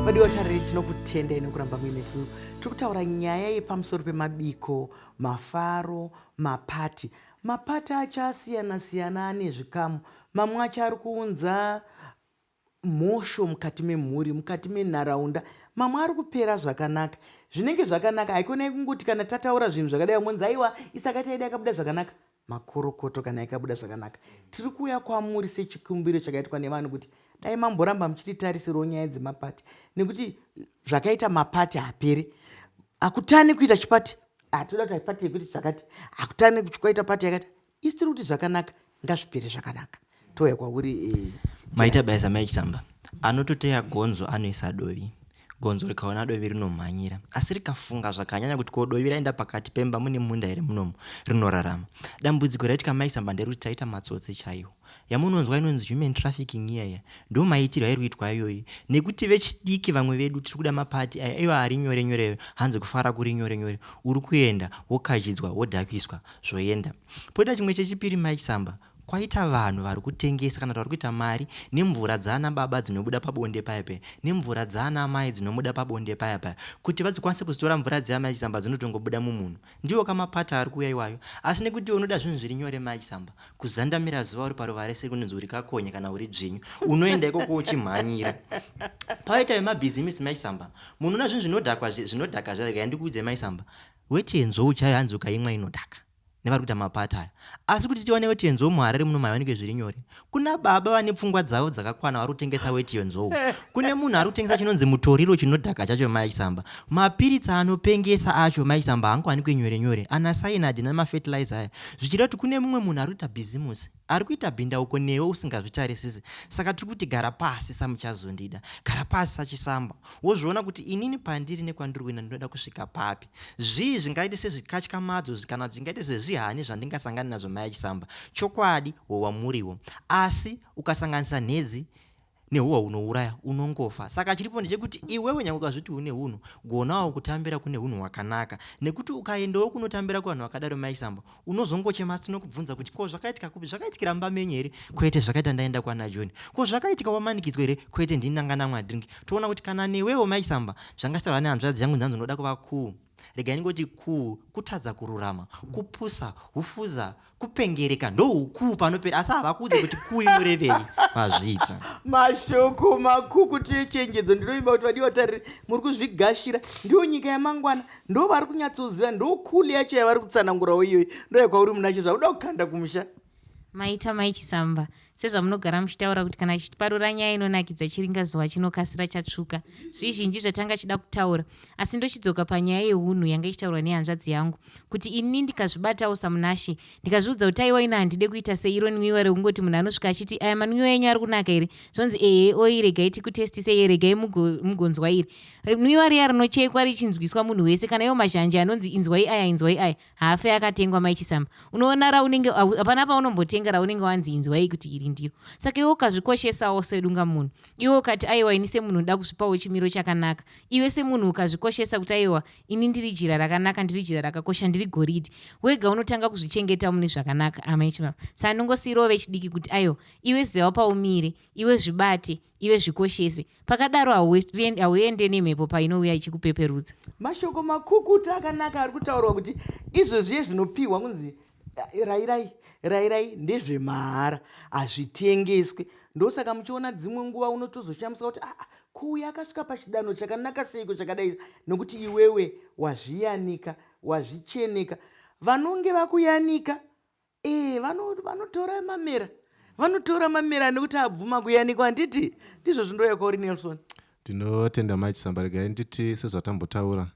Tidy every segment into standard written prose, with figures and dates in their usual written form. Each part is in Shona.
Vadiwa tariri, tinokutendai nekuramba muinesu. Tiri kutaura nyaya yepamusoro pemabiko, mafaro, mapati. Mapati acho asiyana siyana, ane zvikamu. Mamwe acho ari kuunza mhosho mukati memhuri, mukati menharaunda. Mamwe ari kupera zvakanaka, zvinenge zvakanaka. Haikonai kungoti kana tataura zvinhu zvakadai monzi aiwa, isaka taida yakabuda zvakanaka. Makorokoto kana yakabuda zvakanaka. Tiri kuuya kwamuri sechikumbiro chakaitwa nevanhu kuti dai mamboramba muchititarisirawo nyaya dzemapati, nekuti zvakaita mapati hapere. Hakutani kuita chipati, hatoda kuti pati yekuti zvakati, hakutani kwaita pati yakati. Isi tiri kuti zvakanaka ngazvipere zvakanaka. Touya kwauri. Maita basa, Mai Chisamba. Anototeya gonzo anoisa dovi. Gonzo rikaona dovi rinomhanyira, asi rikafunga zvakanyanya kuti ko dovi raenda pakati pemba, mune munda here munomu, rinorarama. Dambudziko raitika, Mai Chisamba, nderekuti taita matsotsi chaiwo. Yamunonzwa inonzi human trafficking iya iya, ndo maitirwo airi kuitwa iyoyi, nekuti vechidiki vamwe vedu tiri kuda mapati aya, iwo ari nyore nyoreyo, hanzi kufara kuri nyore nyore. Uri kuenda wokachidzwa, wodhakiswa, zvoenda. Poita chimwe chechipiri, Mai Chisamba, kwaita vanhu vari kutengesa kana kuti vari kuita mari nemvura dzaana baba dzinobuda pabonde paya paya, nemvura dzaana amai dzinobuda pabonde paya paya. Kuti vadzikwanise kuzitora mvura dziya, Mai Chisamba, dzinotongobuda mumunhu. Ndiwo kamapata ari kuuya iwayo. Asi nekuti unoda zvinhu zviri nyore, Mai Chisamba, kuzandamira zuva uri paruva rese kunonzi uri kakonye kana uri dzvinyu, unoenda ikoko uchimhanyira. Paita vemabhizimisi, Mai Chisamba, munoona zvinhu zvinodhakwa, zvinodhaka zviya. Regai ndikuudze, Mai Chisamba, weti yenzou chaiyo hanzi ukaimwa inodhaka nevari kuita mapata aya. Asi kuti tiwane weti yenzou muHarare muno maiwanike zviri nyore. Kuna baba vane pfungwa dzavo dzakakwana vari kutengesa weti yenzou. Kune munhu ari kutengesa chinonzi mutoriro chinodhaka chacho, Mai Chisamba. Mapiritsi anopengesa acho, Mai Chisamba, haangowanikwe nyore nyore. Ana cyanide nemafertilizer aya. Zvichireva kuti kune mumwe munhu ari kuita bhizimusi, ari kuita bhindauko newe usingazvitarisisi. Saka tiri kuti gara pasi saMuchazondida, gara pasi saChisamba, wozviona kuti inini pandiri nekwandiri kuenda ndinoda kusvika papi. Zvii zvingaite sezvikatyamadzo kana kuti zvingaite sezvihani zvandingasangana nazvo, Mai Chisamba? Chokwadi hohwa muriwo, asi ukasanganisa nhedzi nehohwa hunouraya unongofa. Saka chiripo ndechekuti iwewe nyange ukazviti une hunhu, gonawo kutambira kune hunhu hwakanaka, nekuti ukaendawo kunotambira kuvanhu vakadaro, Mai Chisamba, unozongochema. Asi tinokubvunza kuti ko zvakaitika kupi? Zvakaitikira mumba menyu here? Kwete, zvakaita ndaenda kwana John. Ko zvakaitika wamanikidzwa here? Kwete, ndini ndanga ndamwa drink. Toona kuti kana newewo, Mai Chisamba, zvanga zvitaurwa nehanzvadzi yangu, nzanzi unoda kuva cool. Regai ndingoti cool kutadza kururama, kupusa, hufuza, kupengereka, ndohukuu panopera, asi havakuudze kuti kuu inorevei. Mazviita. Mashoko makukutu echenjedzo. Ndinovimba kuti vadiwa tariri muri kuzvigashira. Ndiyo nyika yamangwana, ndo vari kunyatsoziva, ndo kuli yacho yavari kutsanangurawo iyoyi. Ndo yakwauri munacho zvakuda kukanda kumusha. Maita, Mai Chisamba. Sezvamunogara muchitaura kuti kana chichiparura nyaya inonakidza chiringazuva chinokasira chatsvuka. Zvizhinji zvatanga chida kutaura, asi ndochidzoka panyaya yeunhu yanga ichitaurwa nehanzvadzi yangu kuti ini ndikazvibatawo saMunashe, ndikazviudza kuti aiwa, ina handide kuita seiro nwiwa rekungoti munhu anosvika achiti aya manwiwa enyu ari kunaka here, zvonzi ehe, oi regai tikutestise, ye regai mugonzwa iri nwiwa riya rinochekwa richinzwiswa munhu wese, kana iwo mazhanje anonzi inzwai aya, inzwai aya, haafe akatengwa, Mai Chisamba. Unoona raunenge hapana paunombotenga raunenge wanzi inzwai kuti iri ndiro. Saka iwe ukazvikoshesawo sedunga munhu, iwe ukati aiwa, ini semunhu ndoda kuzvipawo chimiro chakanaka, iwe semunhu ukazvikoshesa kuti aiwa, ini ndiri jira rakanaka, ndiri jira rakakosha, ndiri goridhe, wega unotanga kuzvichengeta mune zvakanaka, amai Chimama. Saka ndongosiyirawo vechidiki kuti aiwa, iwe ziva paumire, iwe zvibate, iwe zvikoshese. Pakadaro hauende nemhepo painouya ichikupeperudza. Mashoko makukutu akanaka ari kutaurwa kuti izvozviye zvinopiwa kunzi rairai rairai ndezvemahara, hazvitengeswi. Ndosaka muchiona dzimwe nguva unotozoshamiswa kuti aa, ko uyu akasvika pachidanho chakanaka seiko chakadai, nokuti iwewe wazviyanika, wazvicheneka. Vanonge vakuyanika, ee, vanotora mamera, vanotora mamera nekuti abvuma kuyanikwa. Handiti ndizvo zvindouya kwauri, Nelson? Tinotenda, Mai Chisamba. Regai nditi sezvatambotaura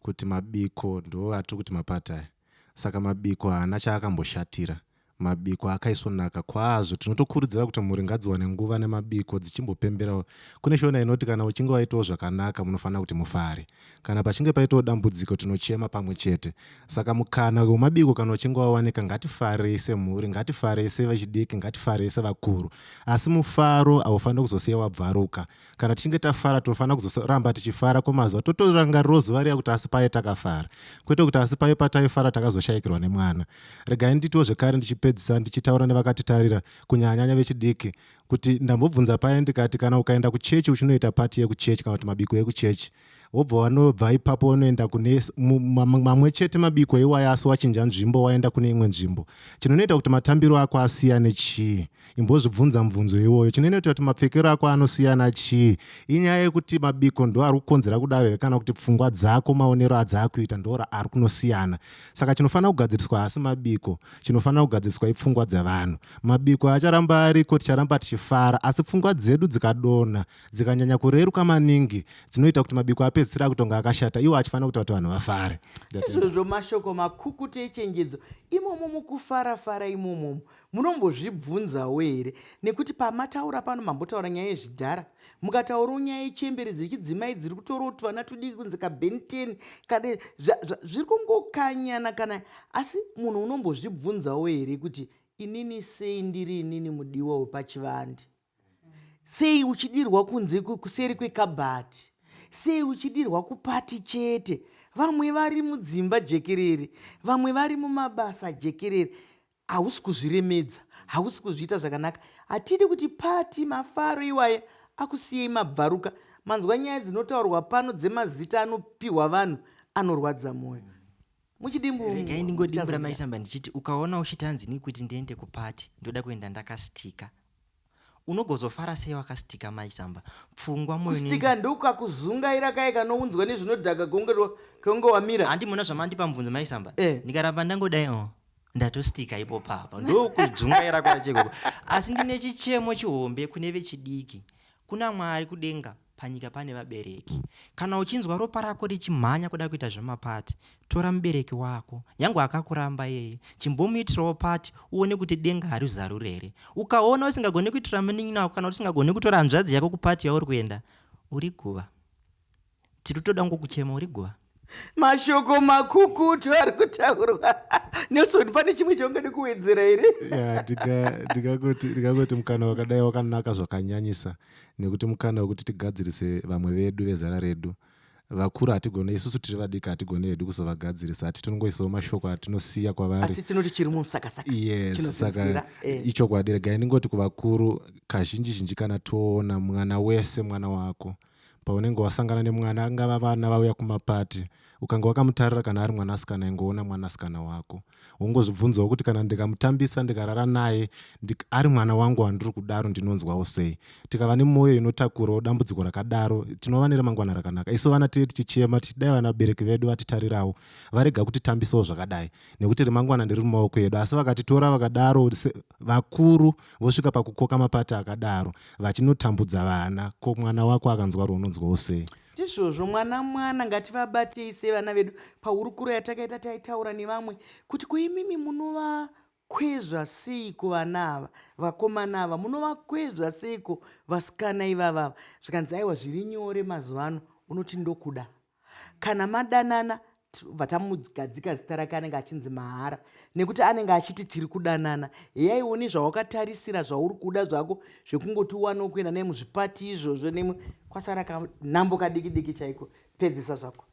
kuti mabiko ndo atiri kuti mapati aya. Saka mabiko haana chaakamboshatira. Mabiko akaisvonaka kwazvo. Tinotokurudzira kuti mhuri ngadziwane nguva nemabiko dzichimbopemberawo. Kune Shona inoti kana uchinge waitawo zvakanaka munofanira kuti mufare. Kana pachinge paitawo dambudziko tinochema pamwe chete. Saka mukana wemabiko kana uchinge wawanika, ngatifarei semhuri, ngatifarei sevechidiki, ngatifarei sevakuru. Asi mufaro haufaniri kuzosiya wabvaruka. Kana tichinge tafara tinofanira kuzoramba tichifara kwemazuva, totorangarirawo zuva riya kuti asi paye takafara, kwete kuti asi paye pataifara takazoshayikirwa nemwana. Regai nditiwo zvekare ndichipedzisa, ndichitaura nevakatitarira, kunyanyanya vechidiki. Kuti ndambobvunza paye ndikati kana ukaenda kuchechi uchinoita pati yekuchechi kana kuti mabiko ekuchechi, wobva wanobva ipapo unoenda kune mamwe chete mabiko iwaya, asi wachinja nzvimbo waenda kune imwe nzvimbo, chinonoita kuti matambiro ako asiyane chii? Imbozvibvunza mubvunzo iwoyo. Chinonoita kuti mapfekero ako anosiyana chii? Inyaya yekuti mabiko ndo ari kukonzera kudaro here, kana kuti pfungwa dzako, maonero adzaakuita ndo ari kunosiyana? Saka chinofanira kugadziriswa hasi mabiko, chinofanira kugadziriswa ipfungwa dzevanhu. Mabiko acharamba ariko, ticharamba tichifara, asi pfungwa dzedu dzikadonha, dzikanyanya kureruka maningi, dzinoita kuti mabiko apedzisira akutonga akashata, iwo achifanira kuita kuti vanhu vafare. Izvozvo mashoko makukutu echenjedzo. Imomo mukufarafara imomomo munombozvibvunzawo here? Nekuti pamataura pano mambotaura nyaya yezvidhara, mukataurawo nyaya yechembere dzechidzimai dziri kutorawo tuvana tudiki kunzi kabenten kade, zviri kungokanyana kana. Asi munhu unombozvibvunzawo here kuti inini sei ndiri inini mudiwa wepachivande? Sei uchidirwa kunze kuseri kwekabhati? Sei uchidirwa kupati chete? Vamwe vari mudzimba jekerere, vamwe vari mumabasa jekerere. Hausi kuzviremedza, hausi kuzviita zvakanaka. Hatidi kuti pati mafaro iwaya akusiyei mabvaruka. Manzwa nyaya dzinotaurwa pano dzemazita anopiwa vanhu anorwadza mwoyo. Muchidimbu, regai ndingodimbura maisamba ndichiti ukaona uchiti hanzi ni kuti ndiende kupati ndoda kuenda ndakastika, unogozofara sei wakastika maisamba? Pfungwa moyo. Kustika ndokakuzungaira kaye kanounzwa nezvinodhaka kunge wamira. Handi muna zvamandipa mubvunzo maisamba. Ndikaramba ndangodai o ndatostika ipo papa, ndokudzungaira kwacho ikoko. Asi ndine chichemo chihombe kune vechidiki. Kuna Mwari kudenga, panyika pane vabereki. Kana uchinzwa ropa rako richimhanya kuda kuita zvemapati, tora mubereki wako, nyange akakuramba iyeye, chimbomuitirawo pati uone kuti denga harizarure here. Ukaona usingagoni kuitira munin'ina wako kana kuti usingagoni kutora hanzvadzi yako kupati yauri kuenda, uri guva. Tiri toda ngokuchema, uri guva. Mashoko makukutu ari kutaurwa. Nelson, pane chimwe chaungade kuwedzera here? Ya, ndingangoti mukana wakadai wakanaka zvakanyanyisa, nekuti mukana wekuti tigadzirise vamwe vedu vezera redu. Vakuru hatigone, isusu tiri vadiki hatigone hedu kuzovagadzirisa, hati tinongoisawo mashoko atinosiya kwavari. Asi tinoti chiri mumusakasaka. Yes, saka ichokwadi. Regai ndingoti kuvakuru, kazhinji zhinji kana toona mwana wese mwana wako, paunenge wasangana nemwana, angava vana vauya kumapati, ukanga wakamutarira, kana ari mwanasikana, ingoona mwanasikana wako, wongozvibvunzawo kuti kana ndikamutambisa ndikarara naye ari mwana wangu wandiri kudaro, ndinonzwawo sei? Tikava nemwoyo inotakurawo dambudziko rakadaro, tinova neremangwana rakanaka. Isu vana tiri tichichema tichidai vana vabereki vedu vatitarirawo, varega kutitambisawo zvakadai, nekuti remangwana ndiri mumaoko edu. Asi vakatitora vakadaro, vakuru vosvika pakukoka mapati akadaro vachinotambudza vana, ko mwana wako akanzwa unonzwawo sei? Ndizvozvo, mwana mwana, ngativabatei sevana vedu. Pahurukuro yatakaita taitaura nevamwe kuti kuimimi munovakwezva seiko vana ava, vakomana ava munovakwezva seiko, vasikana ivavava? Zvikanzi aiwa, zviri nyore mazuva ano, unoti ndokuda. Kana madanana, bva tamugadzika zita rake, anenge achinzi Mahara, nekuti anenge achiti tiri kudanana. Heyaioni zvawakatarisira zvauri kuda zvako zvekungoti uwanewo kuenda naye muzvipati izvozvo, nemwe kwasara kanhambo kadiki diki chaiko. Pedzisa zvako.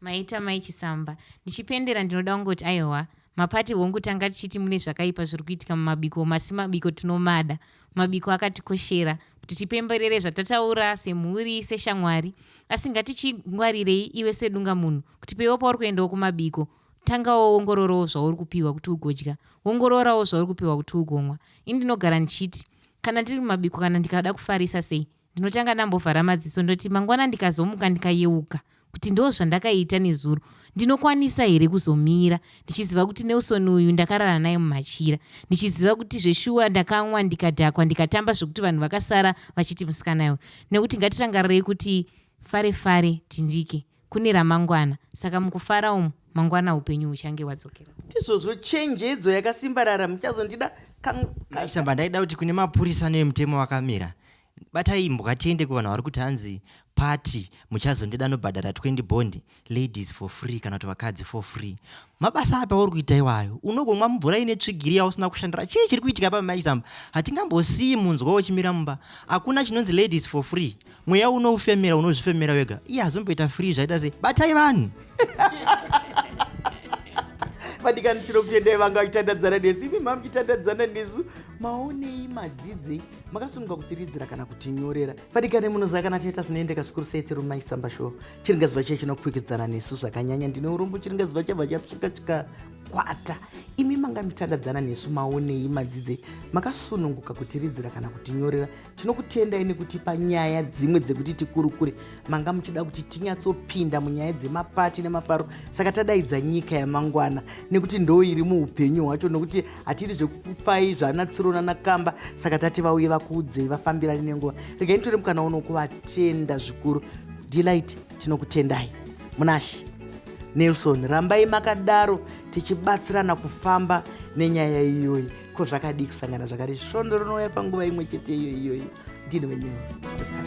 Maita Mai Chisamba. Ndichipendera ndinoda kungoti aiwa, mapati hongu tanga tichiti mune zvakaipa zviri kuitika mumabiko, asi mabiko tinomada. Mabiko akatikoshera kuti tipemberere zvatataura semhuri, seshamwari, asi ngatichingwarirei iwe sedunga munhu kuti peiwo pauri kuendawo kumabiko, tangawo ongororawo zvauri kupiwa kuti ugodya, ongororawo zvauri kupiwa kuti ugomwa. Ini ndinogara ndichiti kana ndiri mumabiko, kana ndikada kufarisa sei, ndinotanga ndambovhara madziso, ndoti mangwana ndikazomuka ndikayeuka kuti ndo zvandakaita nezuro, ndinokwanisa here kuzomira ndichiziva kuti Nelson uyu ndakarara naye mumachira, ndichiziva kuti zveshuwa ndakamwa ndikadhakwa ndikatamba zvekuti vanhu vakasara vachiti musikana iwe? Nekuti ngatirangarirei kuti fare fare tindike, kune ramangwana. Saka mukufara umu, mangwana upenyu huchange hwadzokera. Ndizvozvo, chenjedzo yakasimbarara. Muchazondida. Maisamba, ndaida kuti kune mapurisa nevemutemo vakamira, batai imbwa tiende kuvanhu vari kuti hanzi pati muchazondida nobhadhara 20 bond, ladies for free kana kuti vakadzi for free. Mabasa api auri kuita iwayo? Unogomwa mvura ine tsvigiri yausina kushandira. Chii chiri kuitika pa Maisamba? Hatingambosiyi munzwa uchimira mumba. Hakuna chinonzi ladies for free. Mweya unoufemera, unozvifemera wega. Iye hazomboita free, zvaita sei? Batai vanhu. Vadikani, tinokutendai vanga vachitandadzana nesu. Imi mamuchitandadzana nesu, maonei, madzidzei? Makasununga kutiridzira kana kutinyorera. Vadikani, munoziva kana taita zvinoendeka zvikuru sei tiri muMaisamba Show. Chiringazuva chiye chinokwikwidzana nesu zvakanyanya. Ndine urombo, chiringazuva chabva chatsvuka chikakwata. Imi manga mitandadzana nesu, maonei, madzidzei? Makasununguka kutiridzira kana kutinyorera. Tinokutendai nekutipa nyaya dzimwe dzekuti tikurukure. Manga muchida kuti tinyatsopinda munyaya dzemapati nemafaro, saka tadaidza nyika yamangwana nekuti ndo iri muupenyu hwacho, nekuti hatidi zvekupai zvana tsuro nanakamba. Saka tati vauye vakuudzei, vafambirane nenguva. Regai nditore mukana uno kuvatenda zvikuru. Delight, tinokutendai. Munashe Nelson, rambai makadaro tichibatsirana kufamba nenyaya iyoyi. Ko zvakadii kusangana zvakare svondo rinouya panguva imwe chete iyo iyoyi? Ndini wenyu Dr.